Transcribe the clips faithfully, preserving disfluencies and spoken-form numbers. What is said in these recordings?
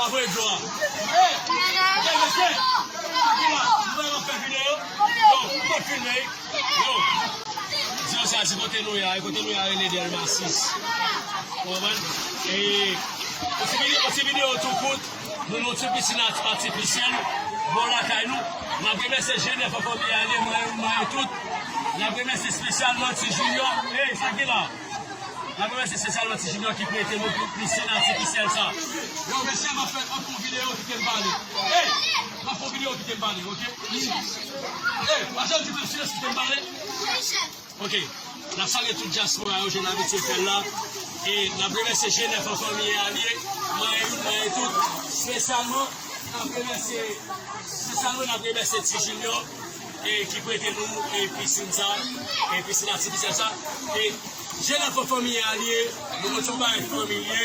Apre dlo a. Hey! Hey, mesye! Ki la? Mwen ap fè videyo. Yo, mwen filme. Yo. Di yo sa, di kote nou ye a, kote nou ye a rele Dèlma sis. Ou konprann? E, yon ti videyo, yon ti videyo tou kout. Nou nan yon ti pisin ati-, atifisyèl bò lakay nou. N ap remèsye Jenèf an fanmi a, li mwen, mwen tout. N ap remèsye espesyalman Ti Junior. Hey, sa ki la? N ap remèsye espesyalman Ti Junior ki prete nou pou pisin atifisyèl sa. Yo, mesye, m ap fè, m ap fè yon videyo, kite m pale. Hey! M ap fè yon videyo, kite m pale, oke? Hey, pa janm di m silans, kite m pale. Oke. N ap salye tout dyaspora yo, jan n abitye fè l la. E n ap remèsye Jenèf an fanmi a li ye, mwen youn, mwen tout. Espesyalman, n ap remèsye, espesyalman, n ap remèsye Ti Junior, e ki prete nou, e pisin sa, e pisin atifisyèl sa. E Jenèf an fanmi a li ye, nou konn se yon bagay fanmi li ye.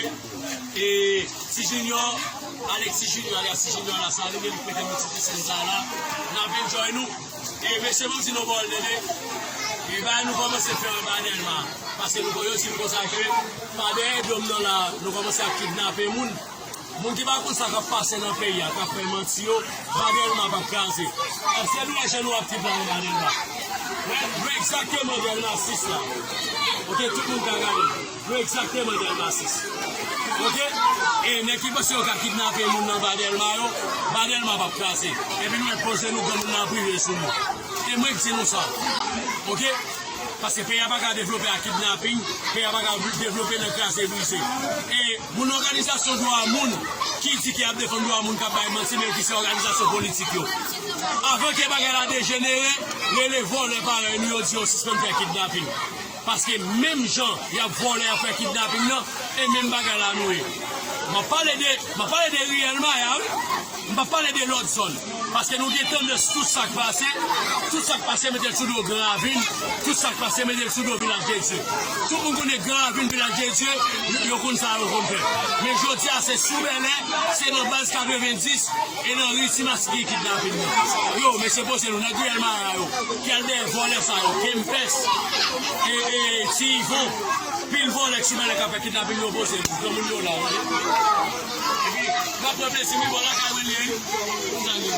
E Ti Junior, Alexis Junior, alias Ti Junior Lasalin, li menm ki prete nou ti pisin sa la. N ap enjoy nou. E mesye, ban m di nou pawòl tande. E bagay nou kòmanse fè anba Dèlma. Paske nou, yo di m konsa ke pa dèyè do m nan la, nou kòmanse ap kidnape moun. Moun ki pa konn sa k ap pase nan peyi a, k ap fè manti yo, pa Dèlma p ap kraze. Èske nou wè jan nou ap viv la anba Dèlma? Wè, nou egzakteman Dèlma sis la. Oke, tout moun ka gade. Nou egzakteman Dèlma sis. Oke? E nèg ki panse yo ka kidnape moun nan ba Dèlma yo, ba Dèlma p ap kraze. Epi nou mèt poze nou granmoun nan prive sou nou. E mwen k di nou sa. Oke? Paske peyi a pa ka devlope ak kidnaping, peyi a pa ka devlope nan kraze brize. E moun òganizasyon dwa moun ki di ke y ap defann dwa moun k ap bay manti, men ki se òganizasyon politik yo. Avan ke bagay la dejenere, rele vòlè parèy nou yo, di yo sispann fè kidnaping. Paske menm jan y ap vòlè, y ap fè kidnaping nan, e menm bagay la nou ye. M ap pale de, m ap pale de riyèl Maya, wi. M p ap pale de lòt zòn. Paske nou gen tandans tout sa k pase, tout sa k pase mete l sou do Gran Ravin, tout sa k pase mete l sou do Vilaj de Dye. Tout moun konnen Gran Ravin, Vilaj de Dye, yo, yo konn sa yo konn fè. Men jodi a se sou Bèlè, se nan baz katrevenndis, e nan ri Ti Masisi ki kidnaping nan. Yo, mesye poze nou, nèg riyèl Maya yo, ki al dèyè vòlè sa yo, Kempès, e, e, Ti Ivon, pil vòlè k sou Bèlè k ap fè kidnaping yo poze nou, granmoun yo la, wi. Epi, n ap pran plezi, wi, bò lakay mwen li ye, wi. Konsa li ye.